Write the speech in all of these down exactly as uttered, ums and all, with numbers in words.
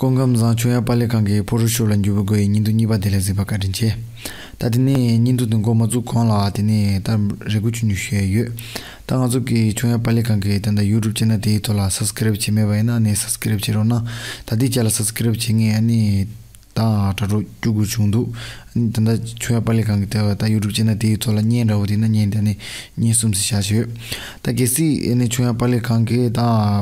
སྐུ་ཁམས་བཟང་། ཆོས་དབྱངས་དཔལ་ལྡན་ཁང་གི་ཕོ་ཊོ་ཤོབ་ལ་འཇུག་པའི་སྒོ་ཡི་བརྙན་ཐུང་གཉིས་པ་དེ་ལ་གཟིགས་པར་བཀའ་དྲིན་ཆེ། ད་དེ་ནས་བརྙན་ཐུང་དེ་འགོ་མ་བཙུགས་གོང་ལ་དེ་ནས་ད་རེ་སྐུལ་ཆུང་ཆུང་ཞུ་ཡ་ཡོད། ད་ང་ཚོ་གི་ཆོས་དབྱངས་དཔལ་ལྡན་ཁང་གི་ད་ལྟ་ཡུ་ཊུབ་ཆེ་ནལ་དེའི་ཐོག་ལ་སབ་སི་ཀ་རེབ་བྱས་མེད་པ་ཡིན་ན་ཨ་ནི་སབ་སི་ཀ་རེབ་བྱེད་རོགས་གནང་། ད་ལྟའི་ཆ་ལ་སབ་སི་ཀ་རེབ་བྱེད་མཁན་ཨ་ནི་ད་དྲ་གྲོགས་བཅུ་དགུ་བྱུང་འདུག་ཨ་ནི་ད་ལྟ་ཆོས་དབྱངས་དཔལ་ལྡན་ཁང་གི་ད་ད་ཡུ་ཊུབ་ཆེ་ནལ་དེའི་ཐོག་ལ་བརྙན་འདྲ་བོ་དེ་ན་བརྙན་དེ་ནི་བརྙན་གསུམ་ཙམ་བཞག་བཞག་ཡོད། ད་གལ་སྲིད་ཨ་ནི་ཆོས་དབྱངས་དཔལ་ལྡན་ཁང་གི་ད་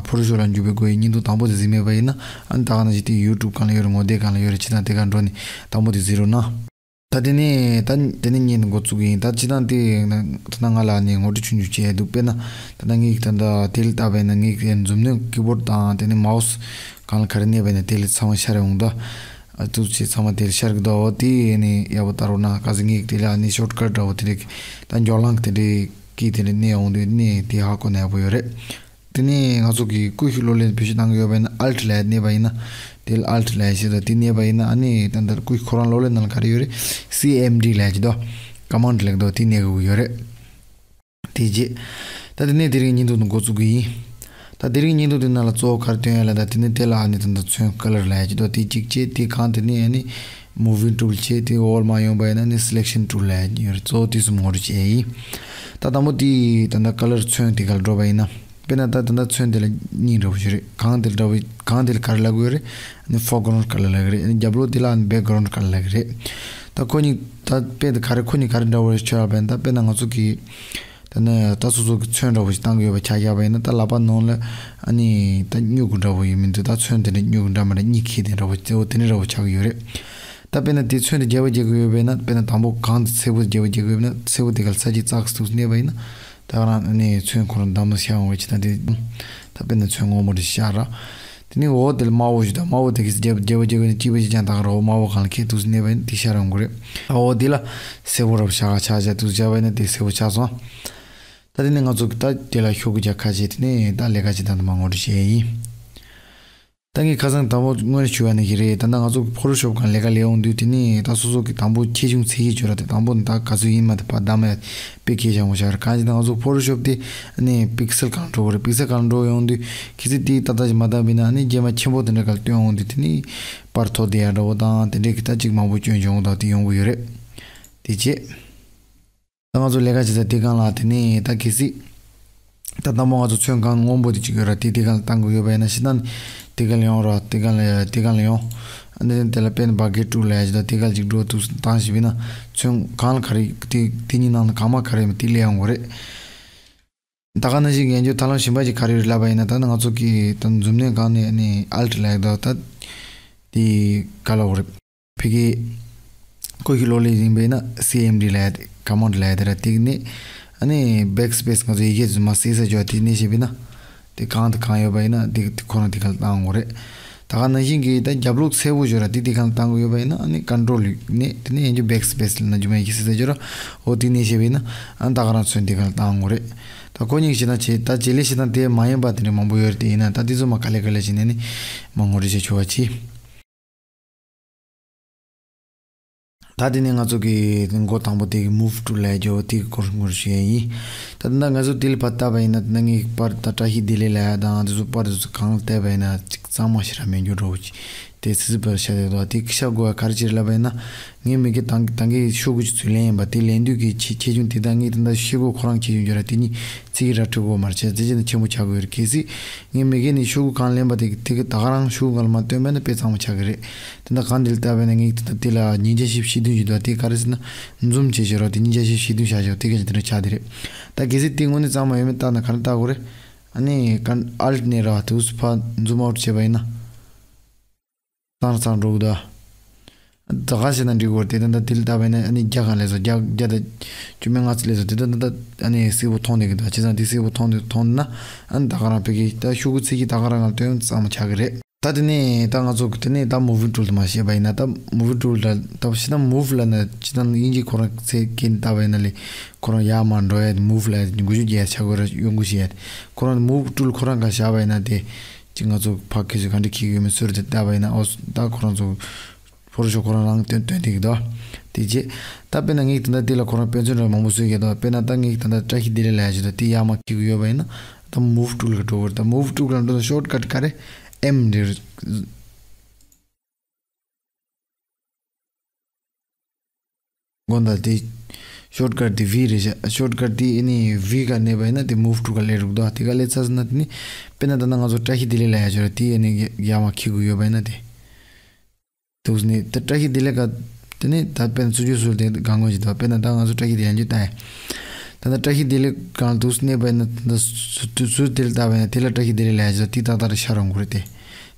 ཕོ་ཊོ་ཤོབ་ལ་འཇུག་པའི་སྒོ་ཡི་བརྙན་ཐུང་དང་པོ་དེ་གཟིགས་མེད་པ་ཡིན་ན་ཨ་ནི་ད་ག་ནང་བཞིན་དེ་ཡུ་ཊུབ་སྒང་ལ་ཡོད་རེད། ངོ་དེབ་སྒང་ལ་ཡོད་རེད། ཅི་དང་དེ་ག་འགྲོ་ནས་དང་པོ་དེ་གཟིགས་རོགས་གནང་། ད་དེ་ནས་ད་དེ་ནས་བརྙན་འགོ་བཙུགས་ཀྱི་ཡིན། ད་ཅི་དང་དེ་ད་ང་ལ་ནི་ངོ་སྤྲོད་ཆུང་ཆུང་བྱས་འདུག་དཔེར་ན་ད་ལྟ་ངས་ད་ལྟ་དེ་ལ་བལྟས་པ་ཡིན་ན་ངས་འཛུམ་གནོན་ཀི་བོར་ཌི་དང་དེ་ནས་མའོ་སི་སྒང་ལ་ག་རེ་གནས་པ་ཡིན་ན་དེ་ལ་ཚང་མ་ཤར་ཡོང་། ད་ཨ་ཐུགས་རྗེ་ཆེ། ཚང་མ་དེ་ལ་ཤར་གི་འདུག་འོ་དེ་ནས་ཡག་པོ་ལྟ་རོགས་གནང་། གལ་སྲིད་ངས་དེ་ལ་ནི་ཤོར་ཊི་ཀཊ་འདྲ་བོ་དེ་འདྲ་ད་འཇོག་ལམ་དེ་འདྲ་གི་དེ་འདྲ་གནས་ཡོང་དུས་ནི་དེ་ཧ་གོ་ན་ཡག་པོ་ཡོད་རེད། དེ་ནས་ང་ཚོ་གི་ཀུ་ཤུ་གློག་ཀླད་བེད་སྤྱོད་གཏང་གི་ཡོད་པ་ཡིན་ན་ཨལ་ཊི་ལ་གནས་པ་ཡིན་ན་དེ་ལ་ཨལ་ཊི་ལ་ཞེས་དང་དེ་གནས་པ་ཡིན་ན་ཨ་ནི་ད་ལྟ་ཀུ་ཤུ་ཁོ་རང་གློག་ཀླད་ནང་ལ་ག་རེ་ཡོད་རེད། སི་ཨེམ་ཌི་ལ་ཅི་དོ་ཀ་མན་ཌི་ལ་དོ་དེ་གནས་དགོས་ཀྱི་ཡོད་རེད། དེ་རྗེས་ད་དེ་ནས་དེ་རིང་བརྙན་ཐུང་དེ་འགོ་བཙུགས་ཀྱི་ཡིན། ད་དེ་རིང་བརྙན་ཐུང་དེ་ནང་ལ་གཙོ་བོ་ག་རེ་སྟོན་ཡ་ལ་ད་དེ་ནས་དེ་ལ་ཨ་ནི་ད་ལྟ་ཚོན་ཀ་ལར་ལ་ཅི་དོ་དེ་གཅིག་བྱས། དེ་གང་དེ་ནས་ཨ་ནི་མུ་ཝིང་ཊུལ་བྱས། དེ་འོག་མ་ཡོང་པ་ཡིན་ན་ནི་སི་ལེག་ཤན་ཊུལ་ལ་ཡོད་རེད། གཙོ་བོ་དེ་གསུམ་ངོ་སྤྲོད་བྱས་ཡིན། ད་དང་པོ་དེ་ད་ལྟ་ཀ་ལར་ཚོན་དེ་ག་ལ་འགྲོ་བ་ཡིན་ན། དཔེར་ན་ད་ད་ལྟ་ཚོན་དེ་ལ་གཉིས་འདྲ་བོ་ཞིག་རེད། གང་དེ་ལ་འདྲ་བོ་གང་དེ་ལ་ག་རེ་ལབ་དགོས་རེད། ཨ་ནི་ཕོར་གྷ་རའུན་ཌི་ཀ་ལར་ལབ་ཀྱི་རེད། ཨ་ནི་རྒྱབ་ལོགས་དེ་ལ་ཨ་ནི་བེག་གྷ་རའུན་ཌི་ཀ་ལར་ལབ་ཀྱི་རེད། ད་ཁོ་གཉིས་ད་དཔེ་དེ་ག་རེ་ཁོ་གཉིས་ག་རེ་འདྲ་བོ་རེད་ཆོས་ལ་བན། ད་དཔེར་ན་ང་ཚོ་གི་ད་ནི་ད་སོ་སོ་གི་ཚོན་འདྲ་བོ་ཞིག་བཏང་གི་ཡོད་པ་ཆ་བཞག་པ་ཡིན་ན། ད་ལག་པ་ནང་ལ་ཨ་ནི་ད་སྨྱུ་གུ་འདྲ་བོ་ཡིན་མིན་དུ་ད་ཚོན་དེ་འདྲ་སྨྱུ་གུ་འདྲ་མི་འདྲ་གཉིས་ཁེལ་དེ་འདྲ་བོ་གཙོ་བོ་དེ་འདྲ་འདྲ་བོ་ཆགས་ཀྱི་ཡོད་རེད། ད་དཔེར་ན་དེ་ཚོན་དེ་རྒྱས་པ་རྒྱག་གི་ཡོད་པས་ན། དཔེར་ན་དང་པོ་གང་དེ་སེར་པོ་རྒྱས་པ་རྒྱག་གི་ཡོད་པས་ན། སེར་པོ་དེ་ག་ལ་ས་གཅིག་ཙག་ཙིག་གནས་པ་ཡིན་ན། ད་ག་རང་ནས་ཚོན་ཁོ་རང་འདམ་ལ་ཤར་འོང་བའི་ཕྱིར་ད་དེ། ད་དཔེར་ན་ཚོན་སྔོན་མོ་རེ་ཤར་ར། དེ་ནས་འོ་དེ་ལ་དམར་པོ་ཞིག་དང་དམར་པོ་དེ་གི་རྒྱབ་རྒྱབ་རྒྱབ་ནས་གཅིག་པ་གཅིག་རྐྱང་ད་ག་རང་འོ་དམར་པོ་གང་ལ་ཁེལ་འདུག་སེ་གནས་པ་ཡིན་དེ་ཤར་འོང་གི་རེད། འོ་དེ་ལ་སེར་པོ་རབ་ཤར་ཆ་ཆ་འདུག་བྱ་བ་ཡིན་ན་དེ་སེར་པོ་ཆགས་སོང་། ད་དེ་ནས་ང་ཚོ་གི་ད་དེ་ལ་ཤོག་གུ་རྒྱག་ཁ་བྱས། དེ་ནས་ད་ལས་ཀ་བྱེད་སྟངས་དེ་མར་ངོ་སྤྲོད་བྱས་ཡིན། ད་ངས་ཁ་སང་དང་པོ་སྔོན་ཞུ་བ་ནང་བཞིན་རེད། ད་ལྟ་ང་ཚོ་ཕོ་ཊོ་ཤོབ་སྒང་ལས་ཀ་ལས་ཡོང་དུས་དེ་ནས་ད་སོ་སོ་གི་དང་པོ་ཆེ་ཆུང་ཚད་གཞི་བརྗོད་ར་དེ་དང་པོ་ནི་ད་ག་ཚོད་ཡིན་མ་དེ་ཕར་བདམས་ཡ་དཔེ་གལ་ཆེན་པོ་ཆགས་རེད། གང་ཞིག་ད་ང་ཚོ་ཕོ་ཊོ་ཤོབ་དེ་ནས་པིག་སེལ་གང་འགྲོ་གི་རེད། པིག་སེལ་གང་འགྲོ་ཡོང་དུས་གལ་སྲིད་དེ་ཏག་ཏག་ཅིག་མ་བདམས་པ་ཡིན་ན་ཨ་ནི་རྗེས་མ་ཆེན་པོ་དེ་འདྲ་ག་ལ་སྟོན་འོང་དུས་དེ་ནས་པར་མཐོ་བསྡད་ཡ་འདྲ་བོ་དང་དེ་འདྲས་ཀྱི་ད་ཅིག་མང་པོ་སྐྱོན་བྱུང་བ་དང་དེ་ཡོང་གི་ཡོད་རེད། དེ་རྗེས། ད་ང་ཚོ་ལས་ཀ་བྱེད་ས་དེ་སྒང་ལ་དེ་ནས་ད་གལ་སྲིད་ད་དང་པོ་ང་ཚོ་ཚོན་གང་སྔོན་པོ་དེ་གཅིག་ཡོད་ར། དེ་དེ་སྒང་ལ་བཏང་དགོས་ཡོད་པ་ཡིན་ན་ཤི་ད་ནི་དེ་སྒང་ལ་ཡོང་ར། དེ་སྒང་ལ་དེ་སྒང་ལ་ཡོང་། ཨ་ནི་དེ་ལ་དཔེར་ན་བ་གེ་ཊུལ་ལ་ཡ་ཞིག་དང་དེ་སྒང་ལ་ཅིག་འགྲོ་ཐུབ་བཏང་ཞིག་བྱས་ན་ཚོན་གང་ལ་ག་རེ་དེ་དེ་གཉིས་ནང་ནས་གང་མ་ག་རེ་མི་དེ་སླེབས་ཡོང་གི་རེད། ད་ག་ནང་བཞིན་ངས་འཇོག་ཐབས་ལམ་གཞན་པ་ཅིག་ག་རེ་ཡོད་ལབ་པ་ཡིན་ན། ད་ནི་ང་ཚོ་གི་ད་འཛུམ་གནོན་སྒང་ནས་ཨ་ནི་ཨལ་ཊི་ལ་ཡ་ད་ད་དེ་ག་ལ་འོ་རེད། ཕ་གི་ཀུ་ཤུ་གློག་ཀླད་ཡིན་པས་ན་སི་ཨེམ་ཌི་ལབ་ཡ་དེ་ཀ་མན་ཌི་ལབ་ཡ་དེ་ར་དེ་གི་ནས་ཨ་ནི་བེག་སི་པེ་སི་ང་ཚོ་ཡི་གེ་རྫུན་མ་བསྲེས་ས་ཅོག་དེ་ནས་བྱས་པས་ན་དེ་གང་དེ་གང་ཡོད་པ་ཡིན་ན་དེ་དེ་ཁོ་རང་དེ་ག་ལ་བཏང་དགོས་རེད། ད་ག་ནང་བཞིན་གྱི་ད་རྒྱབ་ལོགས་སེར་པོ་ཞིག་ར་དེ་དེ་ག་ལ་བཏང་དགོས་ཡོད་པ་ཡིན་ན་ཨ་ནི་ཀོན་ཊོལ་ནས་དེ་ནས་ཡང་བསྐྱར་བེག་སི་པེ་སི་ལབ་ན་རྫུན་མ་ཡི་གེ་བསྲེས་ས་ཅོག་ར་འོ་དེ་ནས་བྱས་པས་ན་ཨ་ནི་ད་ག་རང་ཚོན་དེ་ག་ལ་བཏང་དགོས་རེད། ད་ཁོ་གཉིས་ཀྱི་བྱེད་སྟངས་བྱེད་ད་བྱེད་ལས་བྱེད་སྟངས་དེ་མ་ཡིན་པ་དེ་འདྲ་མང་པོ་ཡོད་རེད། དེ་ཡིན་ན་ད་དེ་ཚོ་མ་ག་ལེ་ག་ལེ་བྱས་ནས་ནི་མ་ངོ་སྤྲོད་བྱས་ཆོག་པ་བྱེད། ད་དེ་ནས་ང་ཚོ་གི་མགོ་དང་པོ་དེ་གི་མུབ་ཊུལ་ལབ་ཡ་དེ་གི་སྐོར་ངོ་སྤྲོད་ཞུ་ཡ་ཡིན། ད་ད་ང་ཚོ་དེ་ལ་ཕར་བལྟས་པ་ཡིན་ན་ད་ངས་པར་ད་བཀྲ་ཤིས་བདེ་ལེགས་ལབ་ཡ་དང་དེ་ཚོ་པར་དེ་ཚོ་གང་ལ་བལྟས་པ་ཡིན་ན་ཅིག་གཙང་མ་ཞེ་དྲག་མེད་རྒྱུ་འདྲ་བོ་ཅིག་དེ་སི་སི་པར་ཤ་དེ་དོ་དེ་ཤ་དགོས་པ་ག་རེ་བྱེད་ལབ་པ་ཡིན་ན་ངས་མི་གི་ད་ད་གི་ཤོག་གུ་ཅིག་ཚུར་ལེན་ཡིན་པ་དེ་ལེན་དུས་ཀྱི་ཆེ་ཆེ་ཆུང་དེ་ད་ངས་ད་ད་ཤེལ་སྒོ་ཁོ་རང་ཆེ་ཆུང་བརྗོད་ར་དེ་གཉིས་ཚིག་གི་ར་འཕྲོད་དགོས་མ་རེད། བྱས་ཙི་ཅི་ན་ཆེན་པོ་ཆགས་དགོས་རེད། གལ་སྲིད་ངས་མི་གི་ནས་ཤོག་གུ་གང་ལེན་པ་དེ་དེ་གི་ད་ག་རང་ཤོག་གུ་གང་ལ་མ་སྟོན་པ་ན་དཔེ་གཙང་མ་ཆགས་ཀྱི་རེད། དེ་འདྲ་གང་འདི་ལ་བལྟས་པས་ན་ངས་དེ་ལྟ་དེ་ལ་ཉིན་བརྒྱ་བཞི་བཅུ་ཞེ་བདུན་ཞིག་འདུག་དེ་ག་རེ་ཟེར་ན་འཛུམ་བྱེད་བྱེད་རོགས་དེ་ཉིན་བརྒྱ་བཞི་བཅུ་ཞེ་བདུན་བཞག་བཞག་དེ་ག་ཅིག་དེ་འདྲ་ཆགས་དེ་རེད། ད་གལ་སྲིད་དེ་དངོས་གནས་གཙང་མ་ཡོད་མེད་བལྟ་ན་ག་རེ་བལྟ་དགོས་རེད། ཨ་ནི་ག་ཨལ་ཊི་ནས་ར་དེ་འུ་སུ་ཕ་འཛུམ་ཨའུ་ཊི་བྱས་པ་ཡིན་ན། གཙང་གཙང་འགྲོ་གི་འདུག་ད་ག་བྱས་ན་འགྲིག་གི་རེད། དེ་ད་ལྟ་དེ་ལ་བལྟ་བས་ན་ཨ་ནི་བརྒྱ་གང་སླེབས་སོང་། བརྒྱ་བརྒྱ་དང་བཅུ་མེད་ལྔ་ཙམ་སླེབས་སོང་། དེ་ད་ད་ལྟ་ཨ་ནི་སེར་པོ་མཐོང་བསྡད་ཀྱི་འདུག་བྱས་ཙང་དེ་སེར་པོ་མཐོང་བསྡད་མཐོང་ན་ཨ་ནི་ད་ག་རང་ཕ་གི་ད་ཤོག་གུ་ཚིག་གི་ད་ག་རང་ང་སྟོན་གཙང་མ་ཆགས་ཀྱི་རེད། ད་དེ་ནས་ད་ང་ཚོ་གི་དེ་ནས་ད་མུ་ཝིང་ཊུལ་དེ་མར་བཤད་པ་ཡིན་ན། ད་མུ་ཝིང་ཊུལ་ལ་ད་ཕྱི་ནང་མུབ་ལབ་ན་ཕྱི་ནང་དབྱིན་ཇི་ཁོ་རང་ཚེ་སྐད་བཏགས་པ་ཡིན་ན་ལས་ཁོ་རང་ཡར་མར་འགྲོ་ཡ་དེ་མུབ་ལབ་ཡ་དེ་འགུལ་སྐྱོད་རྒྱག་ཡ་ཆགས་དགོས་ར་གཡོ་འགུལ་བྱེད་ཡ་དེ་ཁོ་རང་མུ་ཝིང་ཊུལ་ཁོ་རང་ག་བཞག་པ་ཡིན་ན་དེ་ཅིག་ང་ཚོ་ཕ་གི་ཚོས་ག་འདྲ་འཁྱེར་གི་ཡོད་མེད་ཚུར་དེ་བལྟས་པ་ཡིན་ན། ཨོ་ད་ཁོ་རང་ཚོ་ཕོ་ཊོ་ཤོབ་ཁོ་རང་རང་སྟོན་སྟོན་བསྡད་ཀྱི་འདུག་དེ་རྗེས་ད་དཔེར་ན་ངས་ད་ལྟ་དེ་ལ་ཁོ་རང་དཔེ་མཚོན་ར་མང་པོ་བཟོས་ཀྱི་འདུག་དཔེར་ན་ད་ངས་ད་ལྟ་བཀྲ་ཤིས་བདེ་ལེགས་ལབ་ཡ་ཞིག་འདུག་དེ་ཡར་མར་འཁྱེར་གི་ཡོད་པ་ཡིན་ན་ད་མུབ་ཊུལ་ག་འགྲོ་དགོས་རེད། ད་མུབ་ཊུལ་ག་འགྲོ་ད་ཤོར་ཊི་ཀཊ་ག་རེ་ཨེམ་འདྲ་རེད། དགོངས་དག་དེ། ཤོཊ་ཀཊ་དེ་ཝི་རེད་ཤག་ཤོཊ་ཀཊ་དེ་ཨ་ནི་ཝི་ག་གནོན་པ་ཡིན་ན་དེ་མུབ་ཊུལ་ག་སླེབས་འགྲོ་གི་འདུག་དེ་ག་སླེབས་ཚར་སོང་ན་དེ་ནི། དཔེར་ན་ད་ལྟ་ང་ཚོ་བཀྲ་ཤིས་བདེ་ལེགས་ལབ་ཡ་ཅིག་ཡོད་རེད། དེ་ཨ་ནི་ཡར་མར་འཁྱེར་དགོས་ཡོད་པ་ཡིན་ན་དེ། འདུག་སེ་ནི་ད་བཀྲ་ཤིས་བདེ་ལེགས་ག་དེ་ནི་ད་དཔེར་ན་བཙུགས་རྒྱུ་སུ་དེ་གང་དགོས་ཅིག་འདུག་དཔེར་ན་ད་ང་ཚོ་བཀྲ་ཤིས་བདེ་ལེགས་ཡང་བསྐྱར་བཏང་ཡ། ད་ལྟ་བཀྲ་ཤིས་བདེ་ལེགས་གང་འདུག་སེ་གནོན་པ་ཡིན་ན། ད་ཟུར་དེ་ལ་བལྟས་པ་ཡིན་ན་དེ་ལ་བཀྲ་ཤིས་བདེ་ལེགས་ལབ་ཡ་ཅིག་དེ་ཏག་ཏག་རེད་ཤར་འོང་གི་རེད་དེ།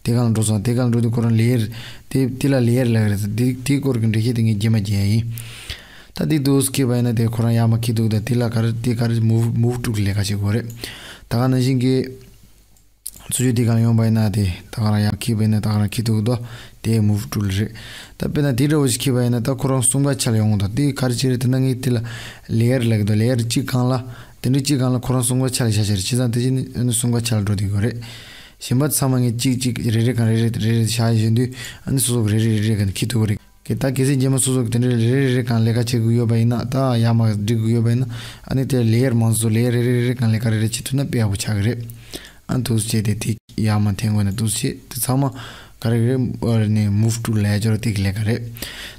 དེ་ག་ལ་འགྲོ་སོང་། དེ་ག་ལ་འགྲོ་དུས་ཁོ་རང་ལེ་ཡར། དེ་དེ་ལ་ལེ་ཡར་ལབ་ཀྱི་རེད། དེ་དེའི་སྐོར་གྱི་འགྲེལ་བཤད་དེ་ངས་རྗེས་མ་རྒྱག་ཡ་ཡིན། ད་དེ་འདུག་སེ་འཁྱེར་བ་ཡིན་ན་དེ་ཁོ་རང་ཡར་མར་འཁྱེར་འདུག་ད་དེ་ལ་ག་རེ་དེ་ག་རེ་མུབ་མུབ་ཊུལ་གྱི་ལས་ཀ་བྱེད་དགོས་རེད། ད་ག་ནང་བཞིན་གྱི། བཙུགས་རྒྱུ་དེ་ག་ལ་ཡོང་བ་ཡིན་ན་དེ་ད་ག་རང་ཡར་འཁྱེར་བ་ཡིན་ན་ད་ག་རང་འཁྱེར་འདུག་གི་འདུག་དེ་མུབ་ཊུལ་རེད། ད་དཔེར་ན་དེ་འདྲ་བོ་ཞིག་འཁྱེར་བ་ཡིན་ན་ད་ཁོ་རང་གསུམ་ཀ་ཆ་ལ་ཡོང་གི་འདུག་དེ་ག་རེ་བྱས་རེད། དེ་ན་ངས་དེ་ལ་ལེ་ཡར་ལབ་ཀྱི་འདུག་ལེ་ཡར་གཅིག་སྒང་ལ། དེ་འདྲའི་གཅིག་སྒང་ལ་ཁོ་རང་གསུམ་ཀ་ཆ་ལ་བཞག་བཞག་རེད། བྱས་ཙང་དེ་བཞིན་ཨ་ནི་གསུམ་ཀ་ཆ་ལ་འགྲོ་བསྡད་ཀྱི་ཡོད་རེད། གཞན་པ་ཚང་མ་ངས་གཅིག་གཅིག་རེ་རེ་གང་རེ་རེ་རེ་རེ་བཞག་བཞག་དུས་ཨ་ནི་སོ་སོ་གི་རེ་རེ་རེ་རེ་གང་འཁྱེར་ཐུབ་ཀྱི་རེད། གི་ད་གལ་སྲིད་རྗེས་མ་སོ་སོ་གི་དེ་འདྲའི་རེ་རེ་རེ་རེ་གང་ལས་ཀ་བྱེད་དགོས་ཡོད་པ་ཡིན་ན། ད་ཡར་མར་སྒྲིག་དགོས་ཡོད་པ་ཡིན་ན། ཨ་ནི་དེ་ལེ་ཡར་མང་ཚོ་ལེ་ཡར་རེ་རེ་རེ་རེ་གང་ལས་ཀ་རེ་རེ་བྱེད་ཐུབ་ན་དཔེ་ཡག་པོ་ཆགས་ཀྱི་རེད། ཨ་འདུག་སེ་བྱས་ཏེ་དེ་ཡར་མར་འཐེན་དགོས་ན་འདུག་སེ་བྱས་དེ་ཚང་མ་ག་རེ་རེད། ཨ་ནི་མུབ་ཊུལ་ལབ་ཡ་ཅིག་ཡོད་རེད། དེ་གི་ལས་ཀ་རེད།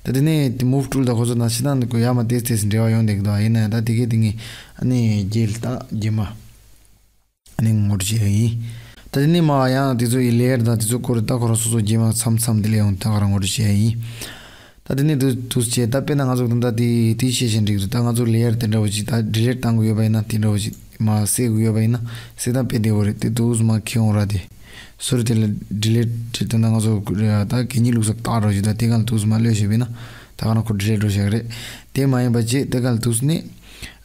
ད་དེ་ནས་དེ་མུབ་ཊུལ་དང་ཁོ་ཚོ་ནང་ཕྱི་ནང་ནས་ཁོ་ཡར་མར་ཏོག་ཙམ་ཏོག་ཙམ་འབྲེལ་བ་ཡོང་བསྡད་ཀྱི་འདུག་ཡིན་ན་ཡང་ད་དེ་གི་དེ་ངས་ཨ་ནི་རྗེས་ལ་ད་རྗེས་མ། ཨ་ནི་ངོ་སྤྲོད་བྱས་ཡིན། ད་དེ་ནས་མར་ཡང་དེ་ཚོ་ཡི་ལེ་ཡར་དང་དེ་ཚོ་སྐོར་ད་ཁོ་རང་སོ་སོ་རྗེས་མ་མཚམས་མཚམས་དེ་ལས་ཡོང་ད་ཁོ་རང་ངོ་སྤྲོད་བྱས་ཡིན། ད་དེ་ནས་འདུག་འདུག་སེ་བྱས་ད་དཔེར་ན་ང་ཚོ་ད་ལྟ་དེ་དེ་བཤད་བཞིན་འགྲིག་འདུག་ད་ང་ཚོ་ལེ་ཡར་དེ་འདྲ་བོ་ཅིག་ད་ཌི་ལིཊ་བཏང་དགོས་ཡོད་པ་ཡིན་ན། དེ་འདྲ་བོ་ཅིག་མར་སེལ་དགོས་ཡོད་པ་ཡིན་ན་སེལ་སྟངས་དཔེ་བདེ་བོ་རེད། དེ་འདུག་སེ་མར་འཁྱེར་ཡོང་ར་དེ། ཟུར་དེ་ལ་ཌི་ལིཊ་བྱས་ད་ང་ཚོ་ད་གད་སྙིགས་བླུགས་ས་ལྟག་འགྲོ་ཞིག་ད་དེ་ག་ལ་འདུག་སེ་མར་གློད་བྱས་པ་ཡིན་ན་ད་ག་རང་ཁོ་ཌི་ལིཊ་འགྲོ་བཞག་གི་རེད། དེ་མ་ཡིན་པ་བྱས་དེ་ག་ལ་འདུག་སེ་ནས།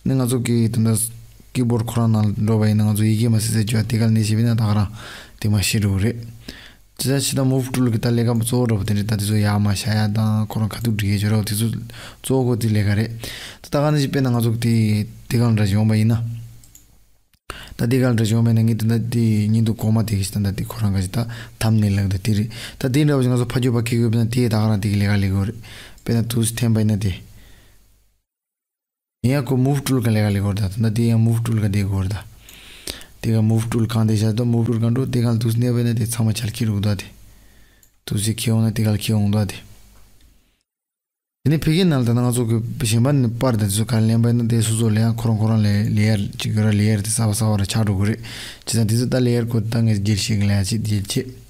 ནི་ང་ཚོ་གི་དེ་འདྲ་ཀི་བོར་ཁོ་རང་ནང་འགྲོ་བ་ཡིན་ན་ང་ཚོ་ཡི་གེ་མར་གསལ་གསལ་བྱོས་དེ་ག་ལ་གནོན་བྱས་པ་ཡིན་ན་ད་ག་རང་དེ་མར་ཤེས་འགྲོ་གི་རེད། དེ་ད་ཕྱི་ད་མུབ་ཊུལ་གི་ད་ལས་ཀ་གཙོ་བོ་འདྲ་པོ་དེ་འདྲ་ད་དེ་ཚོ་ཡར་མར་བཞག་ཡ་དང་ཁོ་རང་ཁ་ཐུག་སྒྲིག་ཡ་ཅིག་ཡོད་ར་བ་དེ་ཚོ་གཙོ་བོ་ཁོ་དེ་ལས་ཀ་རེད། ད་ད་ག་ནང་བཞིན་དཔེར་ན་ང་ཚོ་དེ་དེ་ག་ལ་འདྲ་ཞིག་ཡོང་པ་ཡིན་ན། ད་དེ་ག་ལ་འདྲ་ཞིག་ཡོང་པ་ཡིན་ན་ངས་དེ་ད་དེ་ཉིན་དུ་གོང་མ་དེ་གི་ཞིག་ད་ད་དེ་ཁོ་རང་ག་ཞིག་ད་ཐམ་ནེལ་ལབ་ད་དེ་རེད། ད་དེ་འདྲ་བ་ཞིག་ང་ཚོ་ཕར་ཕྱོགས་ཕར་འཁྱེར་དགོས་པ་ཡིན་ན་དེ་ད་ག་རང་དེ་གི་ལས་ཀ་ལས་དགོས་རེད། དཔེར་ན་དུས་འཐེན་པ་ཡིན་ན་དེ། ཡང་ཁོ་མུབ་ཊུལ་ག་ལས་ཀ་ལས་དགོས་རེད་ད། ད་དེ་ཡང་མུབ་ཊུལ་ག་དེ་དགོས་རེད་ད། དེ་ག་མུབ་ཊུལ་གང་དེ་བཞག་ད་མུབ་ཊུལ་གང་འགྲོ་དེ་ག་ལ་དུས་གནོན་པ་ཡིན་ན་དེ་ཚང་མ་ཆ་ལ་འཁྱེར་འགྲོ་གི་འདུག་དེ། དུས་ཚོད་འཁྱེར་འོང་ན་དེ་ག་ལ་འཁྱེར་འོང་འདུག་དེ། དེ་ནས་ཕ་གིའི་ནང་ལ་ད་ནང་ང་ཚོ་གི་གཞན་པ་ནས་པར་དང་དེ་ཚོ་ག་ལ་ལེན་པ་ཡིན་ན་དེ་སོ་སོ་ལ་ཡང་ཁོ་རང་ཁོ་རང་ལས་ལེ་ཡར་གཅིག་ཡོད་ར། ལེ་ཡར་དེ་གསར་པ་གསར་པ་ར་ཆགས་འགྲོ་གི་རེད། བྱས་ཙང་དེ་ཚོ་ད་ལེ་ཡར་ཁོ་ད་ངས་རྗེས་ཤིག་ལ་ཡ་ཅིག་རྗེས་བྱེད།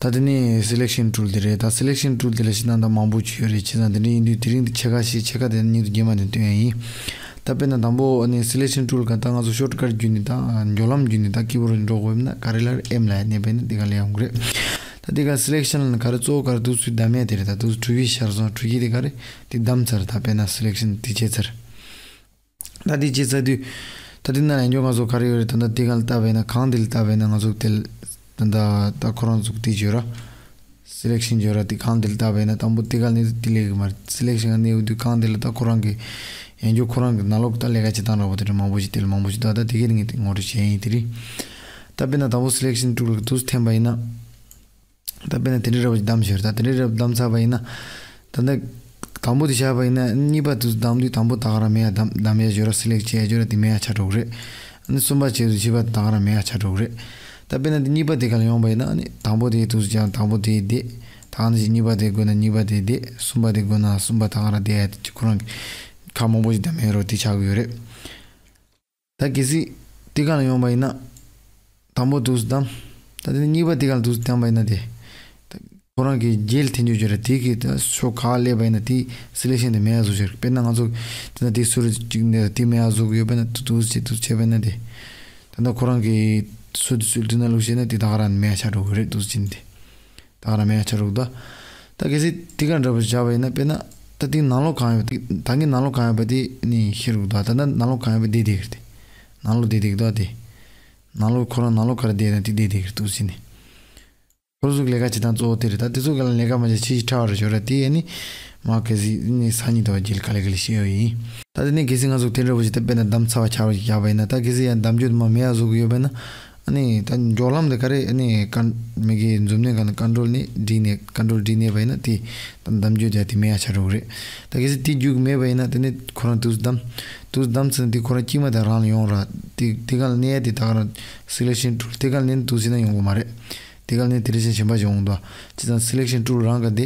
ད་དེ་ནས་སེ་ལེག་ཤན་ཊུལ་དེ་རེད། ད་སེ་ལེག་ཤན་ཊུལ་དེ་ལ་ཕྱི་ནང་ད་མང་པོ་ཅིག་ཡོད་རེད། བྱས་ཙང་དེ་འདྲ་ཡིན་དུས་དེ་རིང་འདི་ཕྱེད་ཀ་ཞིག་ཕྱེད་ཀ་དེ་ཉིད་དུ་རྗེས་མ་དེ་སྟོན་ཡ་ཡིན། ད་དཔེར་ན་དང་པོ་ཨ་ནི་སེ་ལེག་ཤན་ཊུལ་ག་ད་ང་ཚོ་ཤོཊ་ཀཊ་བརྒྱུད་ནས་ད་མགྱོགས་ལམ་བརྒྱུད་ནས་ད་ཀི་བོར་འགྲོ་དགོས་ན་ག་རེ་ལ་ཨེམ་ལ་ཡ་གནོན་པ་ཡིན་ན་དེ་ག་ལ་ཡོང་གི་རེད། ད་དེ་ག་སེ་ལེག་ཤན་ལ་ག་རེ་གཙོ་བོ་ག་རེ་འདུག་སུས་བདམས་ཡ་དེ་རེད། ད་འདུག་སུ་གྲུ་བཞི་ཤར་སོང་། གྲུ་བཞི་དེ་ག་རེ་དེ་བདམས་ཚར། ད་དཔེར་ན་སེ་ལེག་ཤན་དེ་བྱས་ཚར། ད་དེ་བྱས་ཚར་དུས། ད་དེ་ན་ཡང་འགྱོ་ང་ཚོ་ག་རེ་ཡོད་རེད། ད་ད་དེ་ག་ལ་བལྟས་པ་ཡིན་ན་གང་དེ་ལ་བལྟས་པ་ཡིན་ན་ང་ཚོ་དེ་ལ་ད་ད་ད་ཁོ་རང་ཚོ་དེ་བརྗོད་ར། སེ་ལེག་ཤན་བརྗོད་ར་དེ་གང་དེ་ལ་བལྟས་པ་ཡིན་ན་དང་པོ་དེ་ག་ལ་ནི་དེ་ལས་གི་མར་སེ་ལེག་ཤན་ག་ནི་ཡོད་དུས་གང་དེ་ལ་ད་ཁོ་རང་གི་ཡང་འགྱོ་ཁོ་རང་གི་ནང་ལོགས་ད་ལས་ཀ་བྱེད་སྟངས་འདྲ་པོ་དེ་འདྲ་མང་པོ་ཞིག་དེ་ལ་མང་པོ་ཞིག་ད་ད་དེ་ག་ངས་དེ་ངོ་སྤྲོད་བྱས་ཡིན་དེ་རིང་། ད་དཔེར་ན་དང་པོ་སེ་ལེག་ཤན་ཊུལ་གི་དུས་འཐེན་པ་ཡིན་ན། ད་དཔེར་ན་དེ་འདྲའི་འདྲ་པོ་ཞིག་བདམས་ཤོར། ད་དེ་འདྲའི་འདྲ་པོ་བདམས་ཚར་བ་ཡིན་ན། ད་ལྟ་དང་པོ་དེ་བཞག་པ་ཡིན་ན་གཉིས་པ་དེ་བདམས་དུས་དང་པོ་ད་ག་རང་མེད་ཡ་བདམས་བདམས་ཡ་ཅིག་ཡོད་ར། སེ་ལེག་བྱེད་ཡ་ཅིག་ཡོད་ར། དེ་མེད་ཡ་ཆགས་འགྲོ་གི་རེད། ཨ་ནི་གསུམ་པ་བྱས་དུས་བཞི་པ་ད་ག་རང་མེད་ཡ་ཆགས་འགྲོ་གི་རེད། ད་དཔེར་ན་དེ་གཉིས་པ་དེ་ག་ལ་ཡོང་པ་ཡིན་ན་ཨ་ནི་དང་པོ་དེ་དུས་ཀྱང་དང་པོ་དེ་བསྡད། ད་ག་ནང་བཞིན་གཉིས་པ་དེ་དགོས་ན་གཉིས་པ་དེ་བསྡད། གསུམ་པ་དེ་དགོས་ན་གསུམ་པ་ད་ག་རང་བསྡད་ཡ་དེ་ཁོ་རང་གི་ཁག་མང་པོ་ཞིག་བདམས་ཡ་རོ་དེ་ཆགས་ཀྱི་ཡོད་རེད། ད་གལ་སྲིད་དེ་ག་ལ་ཡོང་པ་ཡིན་ན། དང་པོ་དུས་བདམས། ད་དེ་ནས་གཉིས་པ་དེ་ག་ལ་དུས་བདམས་པ་ཡིན་ན་དེ། ད་ཁོ་རང་གི་རྗེས་ལ་འཐེན་རྒྱུ་ཅིག་ཡོད་ར། དེ་གི་ད་ཕྱོགས་ག་སླེབས་པ་ཡིན་ན་དེ་སེ་ལེག་ཤན་དེ་མེད་ཡ་བཟོ་ཤར། དཔེར་ན་ང་ཚོ་དེ་ན་དེ་ཟུར་གཅིག་ནས་དེ་མེད་ཡ་བཟོ་གི་ཡོད་པ་ན་དུས་དུས་བྱེད་དུས་བྱེད་པ་ཡིན་ན་དེ། ད་ལྟ་ཁོ་རང་གི་ཟུར་དེ་ཚུར་དེ་ན་བླུགས་བྱས་ན་དེ་ད་ག་རང་མེད་ཡ་ཆགས་འགྲོ་གི་རེད་དུས་བྱེད་ནས་དེ། ད་ག་རང་མེད་ཡ་ཆགས་འགྲོ་གི་འདུག་ད་གལ་སྲིད་དེ་ག་འདྲ་པོ་བཞག་པ་ཡིན་ན་དཔེར་ན་ད་དེའི་ནང་ལོགས་གང་ཡོད་པ་དེ་ད་ངའི་ནང་ལོགས་གང་ཡོད་པ་དེ་ནི་ཤེས་རུག་འདུག་ད་ལྟ་ནང་ལོགས་གང་ཡོད་པ་དེ་བསྡད་ཀྱི་རེད་དེ། ནང་ལོགས་དེ་བསྡད་ཀྱི་འདུག་དེ། ནང་ལོགས་ཁོ་རང་ནང་ལོགས་ག་རེ་བསྡད་ན་དེ་བསྡད་བསྡད་ཀྱི་རེད་འདུག་ཟེར་ནས། ཁོ་ཚོ་གི་ལས་ཀ་བྱེད་སྟངས་གཙོ་བོ་དེ་རེད། ད་དེ་ཚོ་ག་ལ་ལས་ཀ་མ་བྱས་ཕྱི་ཕྲ་བ་རེ་ཞོར་ར་དེ་ཡ་ནི། མ་གལ་སྲིད་ནི་སང་ཉིན་དང་རྗེས་ལ་ག་ལེ་ག་ལེ་ཤེས་ཡོད་ཡིན། ད་དེ་ནས་གལ་སྲིད་ང་ཚོ་དེ་འདྲ་བོ་ཞིག་ད་དཔེར་ན་བདམས་ཚར་བ་ཆགས་པ་ཞིག་བཞག་པ་ཡིན་ན། ད་གལ་སྲིད་ཡང་བདམས་རྒྱུ་དུ་མ་མེད་ཡ་བཟོ་གི་ཡོད་པ་ཡིན་ན། ཨ་ནི་ད་མགྱོགས་ལམ་དེ་ག་རེ་ཨ་ནི་ཀན་མི་གི་མཛུབ་གནོན་ག་ནི་ཀོན་ཊོལ་ནས་བསྒྲིགས་ནས་ཀོན་ཊོལ་བསྒྲིགས་ནས་པ་ཡིན་ན་དེ་ད་བདམས་རྒྱུ་དེ་དེ་མེད་ཡ་ཆགས་འགྲོ་གི་རེད། ད་གལ་སྲིད་དེ་རྒྱུག་མེད་པ་ཡིན་ན་དེ་ནི་ཁོ་རང་དུས་བདམས་དུས་བདམས་ཚར་ན་དེ་ཁོ་རང་དཀྱིལ་མ་དེ་རང་ལ་ཡོང་ར། དེ་དེ་ག་ལ་གནོན་ཡ་དེ་ད་ག་རང་སེ་ལེག་ཤན་ཊུལ་དེ་ག་ལ་གནོན་དུས་ཟིན་ན་ཡོང་གི་མ་རེད། དེ་ག་ནས་དེ་རིང་གཞན་པ་ཞིག་འོང་དོ། ཅི་ཙང་སི་ལེག་ཤན་ཊུལ་རང་ག་དེ་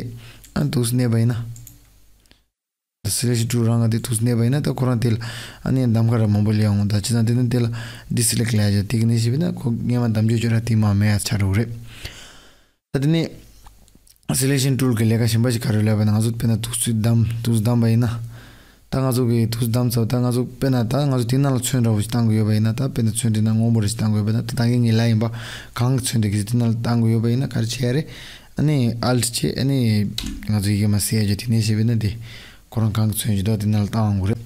ཨ་འདུག་སེ་གནས་པ་ཡིན་ན། སི་ལེག་ཤན་ཊུལ་རང་ག་དེ་འདུག་སེ་གནས་པ་ཡིན་ན་ད་ཁོ་རང་དེ་ལ་ཨ་ནི་གདམ་ག་ར་མང་པོ་སླེབས་འོང་ད། ཅི་ཙང་དེ་ནི་དེ་ལ་ཌི་སི་ལེག་ལབ་ཡ་ཅིག་དེ་ག་ནས་ཞིག་བྱས་ན་ཁོ་སྔོན་མ་གདམ་རྒྱུ་ཅིག་ར་དེ་མར་མེད་ཡ་ཆགས་འགྲོ་གི་རེད། ད་དེ་ནས་སི་ལེག་ཤན་ཊུལ་གི་ལས་ཀ་གཞན་པ་ཞིག་ག་རེ་ལབ་པ་ན། ང་ཚོ་དཔེར་ན་འདུག་སེ་བདམས་འདུག་སེ་བདམས་པ་ཡིན་ན། ད་ང་ཚོ་གིས་འདུག་སེ་བདམས་ཚར། ད་ང་ཚོ་དཔེར་ན་ད་ང་ཚོ་དེ་ནང་ལ་ཚོན་འདྲ་བོ་ཞིག་བཏང་དགོས་ཡོད་པ་ཡིན་ན། ད་དཔེར་ན་ཚོན་དེ་ན་སྔོན་པོ་རེ་ཞིག་བཏང་དགོས་ཡོད་པ་ན། ད་ད་གིན་ངས་ལབ་ཡིན་པ། གང་གི་ཚོན་དེ་གི་དེ་ནང་ལ་བཏང་དགོས་ཡོད་པ་ཡིན་ན་ག་རེ་བྱེད་ཡ་རེད། ཨ་ནི་ཨལ་ཊི་བྱས། ཨ་ནི་ང་ཚོ་ཡི་གེ་མར་གསལ་ཡ་ཅིག་དེ་ནས་བྱས་པ་ཡིན་ན་དེ་ཁོ་རང་གང་གི་ཚོན་ཞིག་འདུག་དེ་ནང་ལ་བཏང་དགོས་རེད།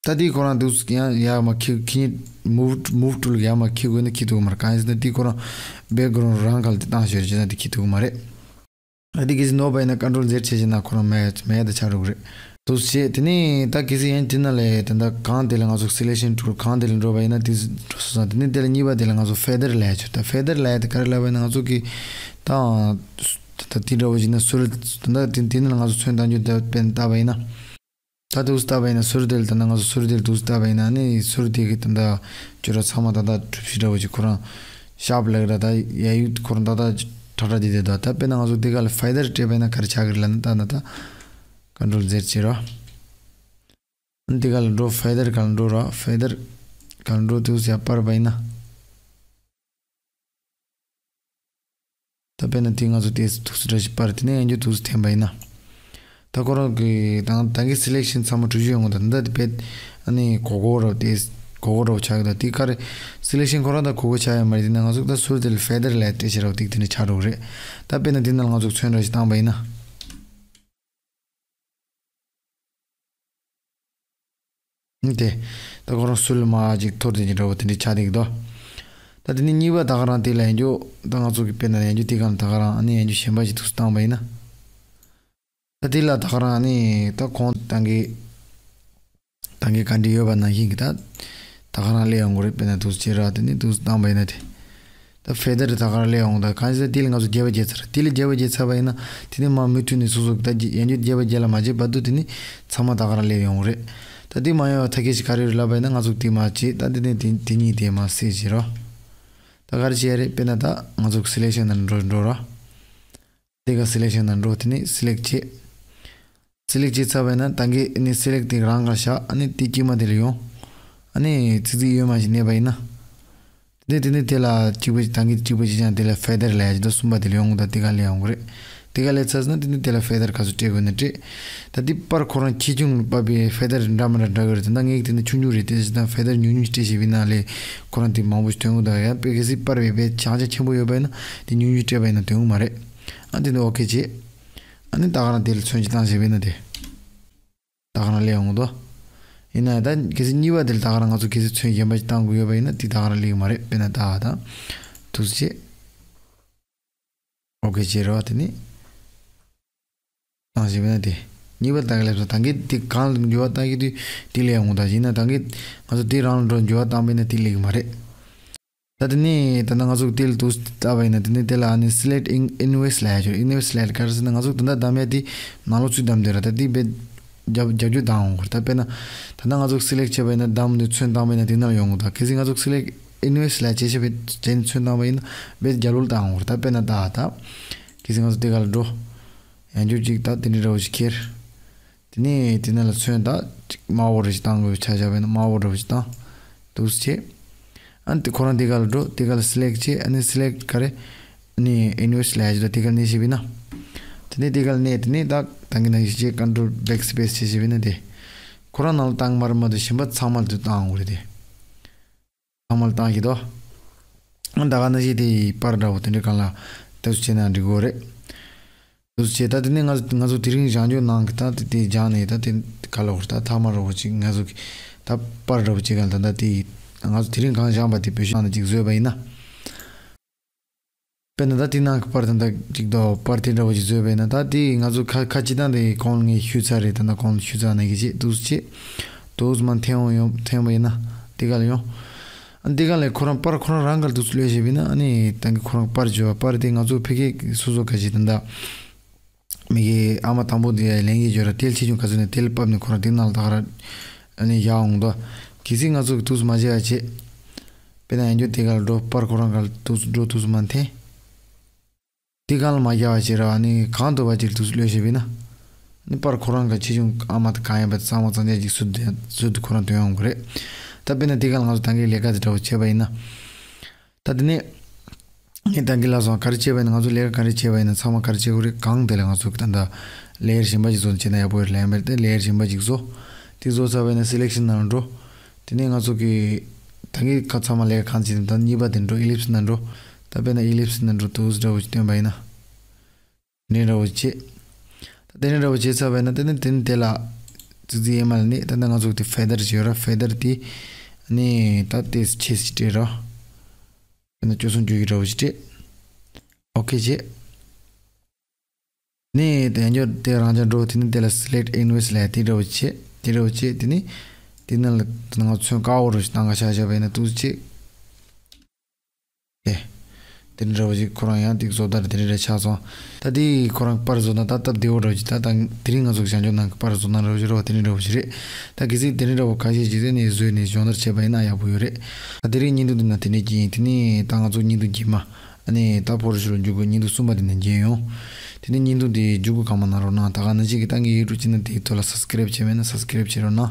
ད་དེ་ཁོ་རང་འདུག་སེ་ཡར་མར་འཁྱེར། འཁྱེར། མུབ་མུབ་ཊུལ་ཡར་མར་འཁྱེར་དགོས་ན་འཁྱེར་ཐུབ་ཀྱི་མ་རེད། གང་ཡིན་ཟེར་ན་དེ་ཁོ་རང་བེག་གྷ་རའུན་ཌི་རང་ག་ལ་དེ་བཏང་ཤོར་བྱས་ན་དེ་འཁྱེར་ཐུབ་ཀྱི་མ་རེད། ཨ་དེ་གལ་སྲིད་ནོར་བ་ཡིན་ན་ཀོན་ཊོལ་ཛེཌ་བྱས་བྱས་ན་ཁོ་རང་མེད་མེད་ད་ཆགས་འགྲོ་གི་རེད། འདུག་སེ་བྱས། དེ་ནས་ད་གལ་སྲིད་ཡང་དེ་ནང་ལ་ད་ད་གང་དེ་ལ་ང་ཚོ་སི་ལེག་ཤན་ཊུལ་གང་དེ་ལ་འགྲོ་བ་ཡིན་ན་དེ་འགྲོ་སོང་ཙང་། དེ་ནས་དེ་ལ་གཉིས་པ་དེ་ལ་ང་ཚོ་ཕེ་དར་ལབ་ཡ་ཅིག་ད་ཕེ་དར་ལབ་ཡ་དེ་ག་རེ་ལབ་པ་ཡིན་ན། ང་ཚོ་གི་ད་ད་དེ་འདྲ་བོ་ཞིག་ན་ཟུར་ད་ད་དེ་དེ་ནང་ལ་ང་ཚོ་ཚོན་བཏང་རྒྱུ་ད་དཔེར་ན་བལྟས་པ་ཡིན་ན། ད་འདུག་སེ་བལྟས་པ་ཡིན་ན་ཟུར་དེ་ལ་ད་ན་ང་ཚོ་ཟུར་དེ་ལ་འདུག་སེ་བལྟས་པ་ཡིན་ན་ནི་ཟུར་དེ་གི་ད་ད་ཅོ་ར་ཚང་མ་ད་ད་གྲུ་བཞི་འདྲ་བོ་ཅིག་ཁོ་རང་ཤར་པ་ལབ་ཀྱི་རེད། ད་ཡ་ཡུག་ཁོ་རང་ད་ད་ཁྲ་ཁྲ་དེ་དེ་ད། ད་དཔེར་ན་ང་ཚོ་དེ་ག་ལ་ཕེ་དར་སྤྲད་པ་ཡིན་ན་ག་རེ་ཆགས་ཀྱི་རེད་ལབ་ན། ད་ན་ད་ཀོན་ཊོལ་ཛེཌ་བྱེད་རོགས། དེ་ག་ལ་འགྲོ། ཕེ་དར་ག་ལ་འགྲོ་རོགས། ཕེ་དར་ག་ལ་འགྲོ། འདུག་སེ་ཡར་སྤར་བ་ཡིན་ན། ད་དཔེར་ན་དེ་ང་ཚོ་དེ་འདུག་སེ་འདྲ་ཞིག་སྤར། དེ་ནས་ཡང་བསྐྱར་འདུག་སེ་འཐེན་པ་ཡིན་ན། ད་ཁོ་རང་གི་ད་ད་གིན་སི་ལེག་ཤན་ཚང་མ་གྲུ་བཞི་ཡོང་གི་འདུག་ད་དེ་དཔེ་ཨ་ནི་གོ་གོ་ར་དེ་གོ་གོ་ར་ཆགས་ཀྱི་འདུག་དེ་ག་རེ་སི་ལེག་ཤན་ཁོ་རང་ད་གོ་གོ་ཆགས་ཡོད་མ་རེད། དེ་ན་ང་ཚོ་ད་ཟུར་དེ་ལ་ཕེ་དར་ལབ་སྤྲད་བྱས་ར་དེ་དེ་འདྲ་ཆགས་འགྲོ་གི་རེད། ད་དཔེར་ན་དེ་ནང་ང་ཚོ་ཚོན་འདྲ་ཞིག་བཏང་པ་ཡིན་ན། དེ། ད་ཁོ་རང་ཟུར་ལ་མར་ཅིག་འཐོར་དེ་ཅིག་འདྲ་བོ་དེ་འདྲ་ཆགས་བསྡད་ཀྱི་འདུག་ད་དེ་ནས་གཉིས་པ་ད་ག་རང་དེ་ལ་ཡང་བསྐྱར་ད་ང་ཚོ་གི་དཔེར་ན་ཡང་བསྐྱར་དེ་ག་ལ་ད་ག་རང་ཨ་ནི་ཡང་བསྐྱར་གཞན་པ་ཞིག་འདུག་སེ་བཏང་པ་ཡིན་ན། ད་དེ་ལ་ད་ག་རང་ཨ་ནི་ད་གོང་ད་གིན་ད་གིན་ག་འདྲ་ཡོད་པ་ནང་བཞིན་གྱི་ད་ད་ག་རང་སླེབས་ཡོང་གི་རེད། དཔེར་ན་འདུག་སེ་བྱས་ར་དེ་ནས་འདུག་སེ་བཏང་པ་ཡིན་ན་དེ། ད་ཕེ་དར་ད་ག་རང་སླེབས་ཡོང་། ད་གང་ཡིན་ཟེར་ན་དེ་ལ་ང་ཚོ་རྒྱས་པ་རྒྱས་ཚར། དེ་ལ་རྒྱས་པ་རྒྱས་ཚར་བ་ཡིན་ན་དེ་ནས་མར་མུ་མཐུད་ནས་སོ་སོ་ད་ཡང་བསྐྱར་རྒྱས་པ་རྒྱས་ལ་མ་བྱས་བར་དུ་དེ་ནས་ཚང་མ་ད་ག་རང་སླེབས་ཡོང་གི་རེད། ད་དེ་མ་ཡོང་བ་ཐབས་ཤེས་ཤིག་ག་རེ་རེད་ལབ་པ་ཡིན་ན། ང་ཚོ་དེ་མར་བྱས། ད་དེ་ནས་དེ་དེ་གཉིས་དེ་མར་བསྲེས་བྱས་རོགས། ད་ག་རེ་བྱེད་ཡ་རེད། དཔེར་ན་ད་ང་ཚོ་སི་ལེག་ཤན་ནང་འགྲོ་འགྲོ་རོགས། དེ་ག་སི་ལེག་ཤན་ནང་འགྲོ། དེ་ནས་སི་ལེག་བྱེད། སི་ལེག་བྱས་ཚར་བ་ཡིན་ན་ད་གིན་ཨ་ནི་སི་ལེག་དེ་རང་ག་བཞག་ཨ་ནི་དེ་དཀྱིལ་མ་དེ་ལ་ཡོང་། ཨ་ནི་ཙིག་ཙིག་གཡོན་མ་ཞིག་གནས་པ་ཡིན་ན། དེ་དེ་ནས་དེ་ལ་གཅིག་པ་ཞིག་ད་གིན་གཅིག་པ་ཞིག་ཀྱང་དེ་ལ་ཕེ་དར་ལབ་ཡ་ཅིག་ད་གསུམ་པ་དེ་ལ་ཡོང་། ད་དེ་ག་སླེབས་ཡོང་གི་རེད། དེ་ག་སླེབས་ཚར་སོང་ན་དེ་ནས་དེ་ལ་ཕེ་དར་ག་ཚོད་སྤྲད་དགོས་ན་སྤྲད། ད་དེ་པར་ཁོ་རང་ཆེ་ཆུང་ལ་དཔག་པའི་ཕེ་དར་འདྲ་མི་འདྲ་འདྲ་གི་རེད། ད་ངས་དེ་ནས་ཆུང་ཆུང་རེ་སྤྲད་ཅིག་དང་ཕེ་དར་ཉུང་ཉུང་ཞིག་སྤྲད་བྱས་པ་ཡིན་ན་ལས་ཁོ་རང་དེ་མང་པོ་ཞིག་ཐོན་གི་འདུག་ཡང་དཔེ་གལ་སྲིད་པར་བས་དཔེ་བྱང་ཆ་ཆེན་པོ་ཡོད་པ་ཡིན་ན་དེ་ཉུང་ཉུང་སྤྲད་པ་ཡིན་ན་ཐོན་གི་མ་རེད། ཨ་དེ་ནས་ཨོ་ཁེ་བྱེད། ཨ་ནི་ད་ག་རང་དེ་ལ་ཚོན་ཅིག་བཏང་བྱས་པ་ཡིན་ན་དེ། ད་ག་རང་སླེབས་ཡོང་གི་འདུག་ཡིན་ན་ད་གལ་སྲིད་གཉིས་པ་དེ་ལ་ད་ག་རང་ང་ཚོ་གལ་སྲིད་ཚོན་གཞན་པ་ཞིག་བཏང་དགོས་ཡོད་པ་ཡིན་ན་དེ་ད་ག་རང་སླེབས་ཀྱི་མ་རེད། དཔེར་ན་ད་ད་འདུག་སེ་བྱེད། ཨོ་ཁེ་བྱེད་རོགས། དེ་ནས་བཏང་བྱས་པ་ཡིན་ན་དེ། གཉིས་པ་ད་ག་སླེབས་སོང་། ད་གིན་དེ་གང་ལ་འགྱུར་བ་བཏང་གི་དུས་དེ་སླེབས་ཡོང་གི་འདུག་ཡིན་ན་ད་གིན་ང་ཚོ་དེ་རང་ལ་འགྲོ་འགྱུར་བ་བཏང་པ་ཡིན་ན་དེ་སླེབས་ཀྱི་མ་རེད། ད་དེ་ནས་ད་ལྟ་ང་ཚོ་དེ་ལ་འདུག་སེ་བལྟས་པ་ཡིན་ན་དེ་ནས་དེ་ལ་ཨ་ནི་སི་ལེག་ཊི་ཨིན་ཨིན་ཝར་སི་ལབ་ཡ་ཅིག་ཡོད། ཨིན་ཝར་སི་ལབ་ཡ་ག་རེ་ཟེར་ན་ང་ཚོ་ད་ལྟ་བདམས་ཡ་དེ་ནང་ལོགས་ཚུར་བདམས་བསྡད་ར། ད་དེ་དཔེ་རྒྱབ་རྒྱབ་སྐྱོར་བཏང་འོང་གི་རེད། ད་དཔེར་ན་ད་ལྟ་ང་ཚོ་སི་ལེག་ཊི་བྱས་པ་ཡིན་ན་བདམས་ནས་ཚོན་བཏང་པ་ཡིན་ན་དེ་ནང་ཡོང་གི་འདུག་གལ་སྲིད་ང་ཚོ་སི་ལེག་ཊི་ཨིན་ཝར་སི་ལབ་ཡ་བྱས་བྱས་པའི་བྱས་ནས་ཚོན་བཏང་པ་ཡིན་ན་དཔེ་རྒྱབ་ལོགས་བཏང་འོང་གི་རེད། ད་དཔེར་ན་ད་ད་གལ་སྲིད་ང་ཚོ་དེ་ག་ལ་འགྲོ། ཡང་བསྐྱར་ཅིག་ད་དེ་འདྲ་འདྲ་བོ་ཞིག་ཁྱེར། དེ་ནས་དེ་ནང་ལ་ཚོན་ད་ཅིག་དམར་པོ་རེ་ཞིག་བཏང་དགོས། ཆ་བཞག་པ་ཡིན་ན་དམར་པོ་འདྲ་བོ་ཞིག་བཏང་། འདུག་སེ་བྱས། ཨ་ནི་དེ་ཁོ་རང་དེ་ག་ལ་འགྲོ། དེ་ག་ལ་སི་ལེག་ཊི་བྱས། ཨ་ནི་སི་ལེག་ཊི་ག་རེ། ཨ་ནི་ཨིན་ཝར་སི་ལབ་ཡ་ཅིག་འདུག་དེ་ག་ལ་གནོན་བྱས་པ་ཡིན་ན། དེ་ནས་དེ་ག་ལ་གནོན། དེ་ནས་ད་ད་གིན་ནང་བཞིན་བྱས་ཀོན་ཊོལ་བེག་སི་པེ་སི་བྱས་བྱས་པ་ཡིན་ན་དེ། ཁོ་རང་ནང་ལ་བཏང་མ་རེད་མ་གཏོགས་གཞན་པ་ཚང་མ་ལ་དེ་བཏང་འོང་གི་རེད་དེ། ཚང་མ་ལ་བཏང་ཤེས་དོ། ད་ག་ནང་བཞིན་དེ་པར་འདྲ་བོ་དེ་འདྲའི་སྒང་ལ་དེ་ཚོ་བྱས་ན་འགྲིག་གི་རེད། དེ་ཚོ་བྱས། ད་དེ་ནས་ང་ང་ཚོ་དེ་རིང་སྦྱང་རྒྱུ་ནང་གི་ད་དེ་དེ་སྦྱངས་ནས་ད་དེ་ག་ལ་འོར་ད་ཐ་མ་འདྲ་བོ་ཅིག་ང་ཚོ་གི་ད་པར་འདྲ་བོ་ཅིག་སྒང་ད་ད་དེ་ང་ཚོ་དེ་རིང་གང་སྦྱངས་པ་དེ་བེད་སྤྱོད་ནང་ཅིག་བཟོས་པ་ཡིན་ན། དཔེར་ན་ད་དེ་ནང་གི་པར་ད་ད་ཅིག་དོ་པར་དེ་འདྲ་བོ་ཅིག་བཟོས་པ་ཡིན་ན། ད་དེ་ང་ཚོ་ཁ་ཁ་ཅིག་ད་དེ་གོང་ལ་ངས་ཞུས་ཚར་རེད། ད་ད་གོང་ལ་ཞུས་ཚར་ནས་གི་ཅིག་འདུག་སེ་བྱས། འདུག་སེ་མར་འཐེན་འོང་ཡོང་འཐེན་པ་ཡིན་ན་དེ་ག་ལ་ཡོང་། ཨ་འདི་ག་ལས་ཁོ་རང་པར་ཁོ་རང་རང་ག་ལ་འདུག་སེ་ལོས་བྱས་པ་ཡིན་ན། ཨ་ནི་ད་གིན་ཁོ་རང་པར་བྱས་པ་པར་དེ་ང་ཚོ་ཕ་གི་སོ་སོ་ག་ཅིག་ད་ད་མི་གི་ཨ་མ་དང་པོ་དེ་ལེན་གི་བྱས་ར། དེ་ལ་ཆེ་ཆུང་ག་ཚོད་ནས་དེ་ལ་ཕབ་ནས་ཁོ་རང་དེ་ནང་ལ་ད་ག་ར་ཨ་ནི་བཞག་འོང་དོ། གལ་སྲིད་ང་ཚོ་གི་འདུག་སེ་མ་བྱས་པ་བྱས། དཔེར་ན་ཡང་བསྐྱར་དེ་ག་ལ་འགྲོ། པར་ཁོ་རང་ག་ལ་འདུག་འགྲོ་འདུག་སེ་མར་འཐེན། དེ་གང་ལ་མ་རྒྱག་པ་བྱས་ར་ནི་གང་འདུག་པ་ཅིག་འདུག་སེ་ལོས་བྱས་པ་ཡིན་ན། ནི་པར་ཁོ་རང་ག་ཆེ་ཆུང་ཨ་མ་ད་གང་ཡིན་པ་ཚང་མ་གཙང་རྐྱང་ཅིག་ཟུར་དུ་ཟུར་དུ་ཁོ་རང་ཐོན་ཡོང་གི་རེད། ད་དཔེར་ན་དེ་ག་ལ་ང་ཚོ་ད་གིན་ལས་ཀ་དེ་འདྲ་བོ་བྱས་པ་ཡིན་ན། ད་དེ་ནས་ངས་ད་གིན་ལ་སོང་ག་རེ་བྱས་པ་ཡིན་ན། ང་ཚོ་ལས་ཀ་ག་རེ་བྱས་པ་ཡིན་ན་ཚང་མ་ག་རེ་བྱེད་དགོས་རེད། གང་དེ་ལ་ང་ཚོ་ད་ལྟ་ལེ་ཡར་གཞན་པ་ཅིག་བཟོ་བྱས་ན་ཡག་པོ་ཡོད་རེད་ལབ་ཡིན་པ་རེད། དེ་ལེ་ཡར་གཞན་པ་ཅིག་བཟོ། དེ་བཟོས་ཚར་བ་ཡིན་ན་སེ་ལེག་ཤན་ནང་ལ་འགྲོ། དེ་ནས་ང་ཚོ་གི་ད་གིན་ཁ་ཚང་མ་ལས་ཀ་གང་བྱེད་དེ་ད་གཉིས་པ་དེ་འགྲོ། ཨི་ལིབ་སི་ནང་འགྲོ། ད་དཔེར་ན་ཨི་ལིབ་སི་ནང་འགྲོ་འདུག་སེ་འདྲ་བོ་ཅིག་སྟོན་པ་ཡིན་ན། དེ་འདྲ་བོ་བྱེད། ད་དེ་འདྲ་བོ་བྱེད་ཚར་བ་ཡིན་ན་དེ་ནི་དེ་ནི་དེ་ལ་ཙི་ཙི་ཡེ་མ་ལ་ནི་ད་ལྟ་ང་ཚོ་དེ་ཕེ་དར་ཅིག་ཡོད་ར། ཕེ་དར་དེ་ནི་ད་དེ་ཆེ་ཙིག་སྤྲད་ར། དེ་ནི་བཅུ་གསུམ་བཅུ་བཞི་འདྲ་བོ་ཅིག་སྤྲད། ཨོ་ཁེ་བྱེད། ནི་དེ་ཡང་བསྐྱར་དེ་རང་འཇགས་འགྲོ། དེ་ནི་དེ་ལ་སི་ལེག་ཊི་ཨིན་ཝེར་སི་ལབ་ཡ་དེ་འདྲ་བོ་བྱེད། དེ་འདྲ་བོ་བྱེད། དེ་ནི་དེ་ནང་ལ་ང་ཚོ་ཚོན་དཀར་པོ་རུ་ཞིག་བཏང་ག་བཞག་བཞག་པ་ཡིན་ན་འདུག་སེ་བྱེད། ཨེ། དེ་འདྲ་བོ་ཞིག་ཁོ་རང་ཡང་ཏིག་བཟོ་ལྟར་དེ་འདྲ་ཆགས་སོང་། ད་དེ་ཁོ་རང་པར་བཟོ་ན་ད་སྟབས་བདེ་བོ་འདྲ་བོ་ཞིག་ད་ད་དེ་རིང་ང་ཚོ་གི་བྱང་ཆུབ་ནང་གི་པར་བཟོ་ན་འདྲ་བོ་ཞིག་རེད་བ། དེ་འདྲ་འདྲ་བོ་ཞིག་རེད། ད་གལ་སྲིད་དེ་འདྲ་འདྲ་བོ་ཁ་ཤས་ཤིག་དེ་ནས་བཟོས་ནས་སྦྱོང་བརྡར་བྱས་པ་ཡིན་ན་ཡག་པོ་ཡོད་རེད། ད་དེ་རིང་བརྙན་ཐུང་འདི་ན་དེ་འདྲ་ཅིག་ཡིན། དེ་ནས་ད་ང་ཚོ་བརྙན་ཐུང་རྗེས་མ་ཨ་ནི་ད་ཕོ་ཊོ་ཤོབ་ལ་འཇུག་དགོས། བརྙན་ཐུང་གསུམ་པ་དེ་ནས་མཇལ་ཡོང་། དེ་ནས་བརྙན་ཐུང་དེ་མཇུག་གུ་གང་མ་གནང་རོགས་གནང་། ད་ག་ནང་བཞིན་གྱི་ད་ངའི་ཡུ་ཊུབ་ཅེ་ནལ་དེའི་ཐོག་ལ་སབ་སི་ཀེ་རེབ་བྱས་མེད་ན་སབ་སི་ཀེ་རེབ་བྱེད་རོགས་གནང་།